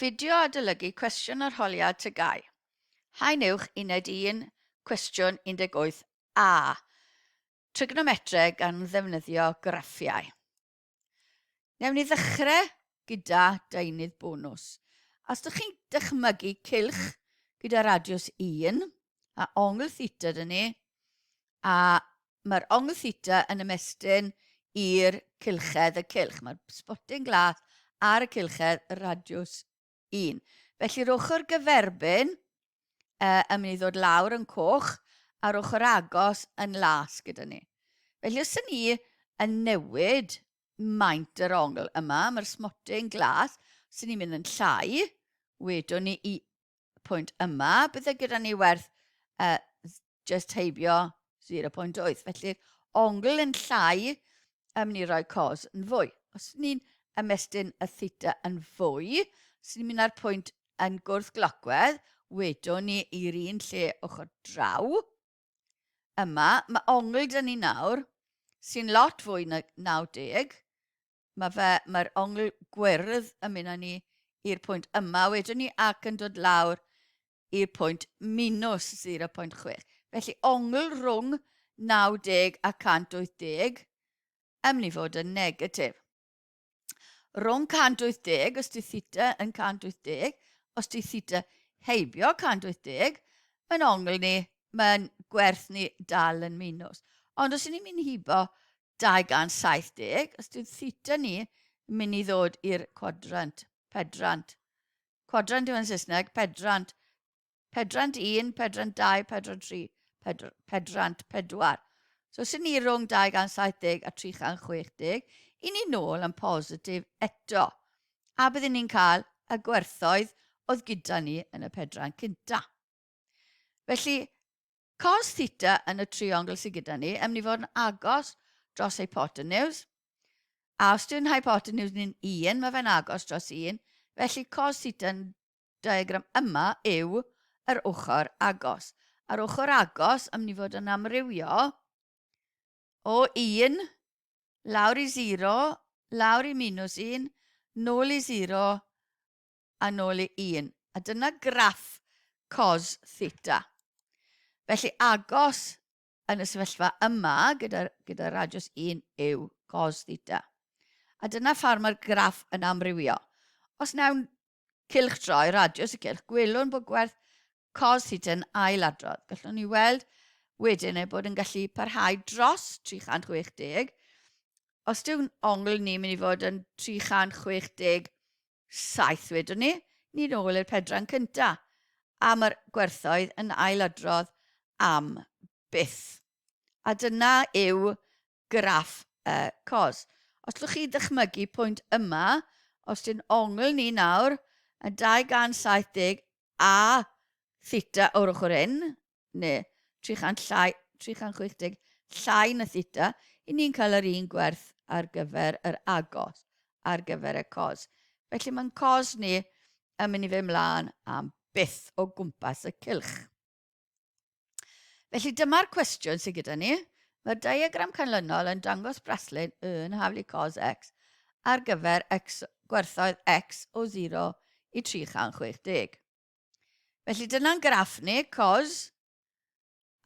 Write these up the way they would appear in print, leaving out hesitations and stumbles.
Fideo adolygu cwestiwn arholiad TGAU. Haen Uwch, Uned 1, Cwestiwn 18A. Trigonometreg gan ddefnyddio graffiau. Newn ni ddechrau gyda deunydd bonws. Os ydych chi'n dychmygu cylch gyda radiws 1 a ongl theta dyn ni, a Mae'r ongl theta yn ymestyn i'r cylchedd y cylch. Mae'r sbotyn glas ar y cylchedd y radiws 1. Felly'r ochr gyferbyn uh, yn mynd i ddod lawr yn coch a'r ochr agos yn las gyda ni. Felly os ydyn ni yn newid maint yr ongl yma, mae'r smotyn glas, os ydyn ni'n mynd yn llai, wedwn ni i pwynt yma, bydde gyda ni werth uh, just heibio 0.8. Felly, ongl yn llai yn mynd i roi cos yn fwy. Os ni'n ymestyn y theta yn fwy, os ni'n mynd ar pwynt yn gwrth glocwedd, wedwn ni i'r un lle ochr draw. Yma, mae ongl dyn ni nawr, sy'n lot fwy na 90. Mae fe, mae'r ongl gwyrdd yn mynd â ni i'r pwynt yma, wedwn ni ac yn dod lawr i'r pwynt minus 0.6. Felly ongl rhwng 90 a 180 yn mynd i fod yn negatif. Rhwng 180, os di theta yn 180, os di theta heibio 180, mae'n ongl ni, mae'n gwerth ni dal yn minus. Ond os ni'n mynd hibo 270, os di theta ni yn mynd i ddod i'r cwadrant, pedrant, Cwadrant yw yn Saesneg, pedrant. Pedrant 1, pedrant 2, pedrant 3, pedr, pedrant 4. So, sy'n ni rhwng 270 a 360, i ni nôl yn positif eto. A byddwn ni'n cael y gwerthoedd oedd gyda ni yn y pedran cynta. Felly, Cos theta yn y triongl sydd gyda ni yn mynd i fod yn agos dros hypotenuse. A os dyw'n hypotenuse ni'n 1, mae fe'n agos dros 1. Felly cos theta yn diagram yma yw yr ochr agos. A'r ochr agos yn mynd i fod yn amrywio o 1 lawr i 0, lawr i minus 1, nôl i 0, a nôl i 1. A dyna graff cos theta. Felly agos yn y sefyllfa yma gyda, gyda radius 1 yw cos theta. A dyna ffordd mae'r graff yn amrywio. Os nawn cylch droi radius y cylch, gwelwn bod gwerth cos theta yn ailadrodd. Gallwn ni weld wedyn ei bod yn gallu parhau dros 360. Os dyw'n ongl ni'n mynd i fod yn 360 7 wedwn ni, ni nôl i'r pedran cynta. A mae'r gwerthoedd yn ailadrodd am byth. A dyna yw graff uh, cos. Os llwch chi ddychmygu pwynt yma, os dyn ongl ni nawr yn 270 a theta o'r ochr hyn, neu 300 llai, 360 llai na theta, i ni'n cael yr un gwerth ar gyfer yr agos, ar gyfer y cos. Felly mae'n cos ni yn mynd i fynd mlaen am byth o gwmpas y cylch. Felly dyma'r cwestiwn sydd gyda ni. Mae'r diagram canlynol yn dangos braslun y yn haflu cos x ar gyfer x, gwerthoedd x o 0 i 360. Felly dyna'n graff ni, cos,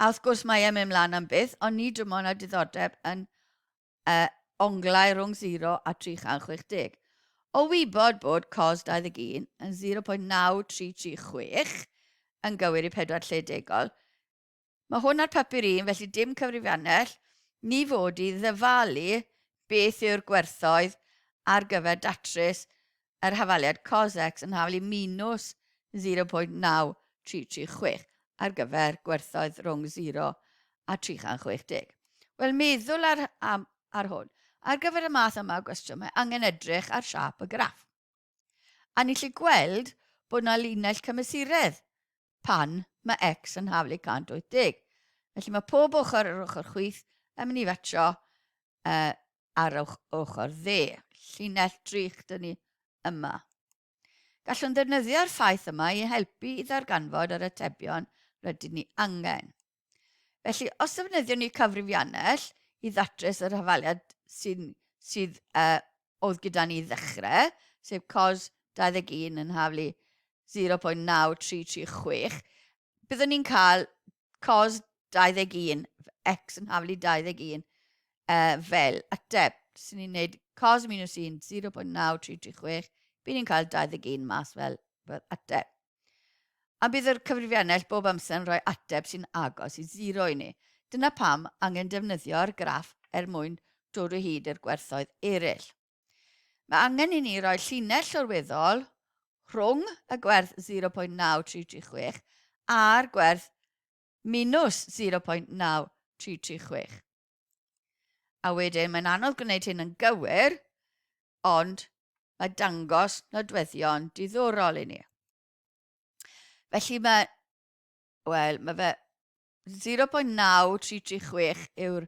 a wrth gwrs mae e'n mynd mlaen am byth, ond ni dim ond â diddordeb yn uh, onglau rhwng 0 a 360. O wybod bod cos 21 yn 0.9336 yn gywir i 4 lle degol, Mae hwn ar papur un, felly dim cyfrifiannell, ni fod i ddyfalu beth yw'r gwerthoedd ar gyfer datrys yr hafaliad cos x yn hafal i minus 0.9336 ar gyfer gwerthoedd rhwng 0 a 360. Wel, meddwl ar, am, ar hwn. Ar gyfer y math yma o gwestiwn, mae angen edrych ar siâp y graff. A ni'n gallu gweld bod yna linell cymesuredd pan mae x yn haflu 180. Felly mae pob ochr yr ochr chwith yn mynd i fetio uh, ar yr ochr dde. Llinell drych dyn ni yma. Gallwn ddefnyddio'r ffaith yma i helpu i ddarganfod yr atebion rydyn ni angen. Felly, os ddefnyddiwn ni cyfrifiannell i ddatrys yr hafaliad sy'n, sydd uh, oedd gyda ni ddechrau, sef cos 21 yn haflu 0.9336, byddwn ni'n cael cos 21, x yn haflu 21 fel ateb. Os ni'n gwneud cos minus 1, 0.9336, bydd ni'n cael 21 mas fel, fel ateb. A bydd yr cyfrifiannell bob amser yn rhoi ateb sy'n agos i 0 i ni. Dyna pam angen defnyddio'r graff er mwyn dod o hyd i'r gwerthoedd eraill. Mae angen i ni roi llinell llorweddol rhwng y gwerth 0.9336 a'r gwerth minus 0.9336. A wedyn mae'n anodd gwneud hyn yn gywir, ond mae dangos nodweddion diddorol i ni. Felly mae, wel, mae fe 0.9336 yw'r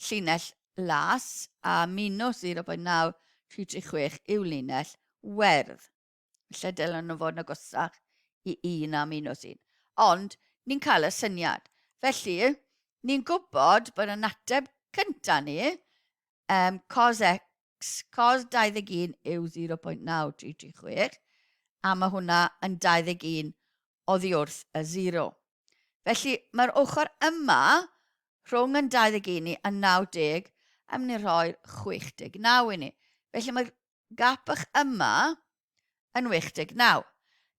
llinell las a minus 0.9336 yw linell werdd. Felly dylen nhw fod yn agosach i 1 a minus 1. Ond ni'n cael y syniad. Felly, ni'n gwybod bod yn ateb cyntaf ni, um, cos x, cos 21 yw 0.9336, a mae hwnna yn 21 oddi wrth y 0. Felly, mae'r ochr yma, rhwng yn 21 i a 90, yn mynd i rhoi'r 69 i ni. Felly mae'r gap bach yma yn 69.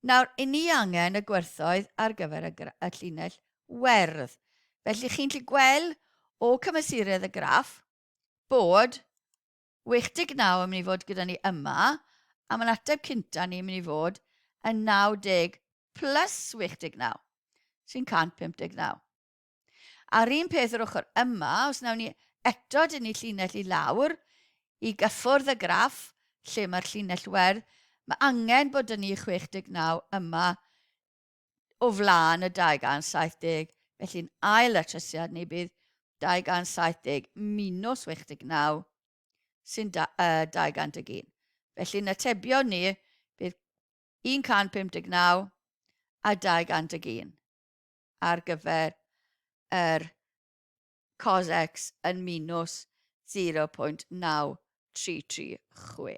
Nawr, i ni angen y gwerthoedd ar gyfer y, y llinell werdd. Felly chi'n gallu gweld o cymesuredd y graff bod 89 yn mynd i fod gyda ni yma, a mae'n ateb cynta ni'n mynd i fod yn 90 plus 89, sy'n 159. A'r un peth yr ochr yma, os nawn ni eto dynnu llinell i lawr i gyffwrdd y graff lle mae'r llinell werdd, mae angen bod dynnu 69 yma o flaen y 270, felly'n ail datrysiad ni bydd 270 minus 69 sy'n 201. Felly'n atebion ni bydd 159 a 201 ar gyfer yr cos x yn minus 0.9336.